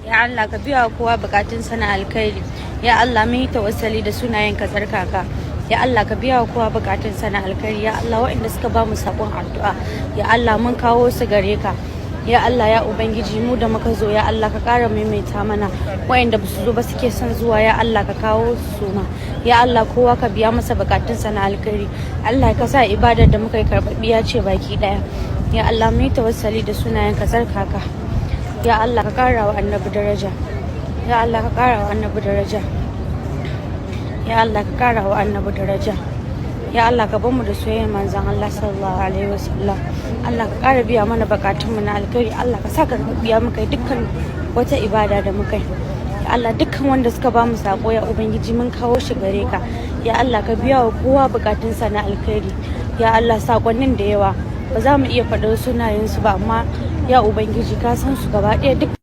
Ya Allah, ka biya wa kowa bukatunsa na alkhairi. Ya Allah, mun yi tawassali da sunayen ka tsarkaka. Ya Allah, ka biya wa kowa bukatunsa na alkhairi. Ya Allah, waɗanda suka ba mu sakon addu'a, ya Allah, mun kawo su gare ka. Ya Allah, ya Ubangiji, mu da muka zo, ya Allah, ka ƙara maimaita mana. Waɗanda ba su zo ba suke son zuwa, ya Allah, ka kawo su ma. Ya Allah, kowa ka biya masa bukatunsa na alkhairi. Allah, ka sa ibadar da muka yi karɓaɓɓiya ce baki ɗaya. Ya Allah, mun yi tawassali da sunayen ka tsarkaka. Ya Allah, ka ƙara wa Annabi daraja. Ya Allah, ka ƙara wa Annabi daraja. Ya Allah, ka ƙara wa Annabi daraja. Ya Allah, ka bamu da soyayyar Manzon Allah sallallahu alaihi wasallam. Allah, ka ƙara biya mana bukatunmu na alkhairi. Allah, ka sa ka biya muka dukkan wata ibada da muka yi. Ya Allah, dukkan wanda suka ba mu sako, ya Ubangiji, mun kawo shi gare ka. Ya Allah, ka biya wa kowa bukatunsa na alkhairi. Ya Allah, sakonnin da yawa, ba za mu iya faɗar sunayensu ba, amma ya Ubangiji, ka san su gaba ɗaya duk.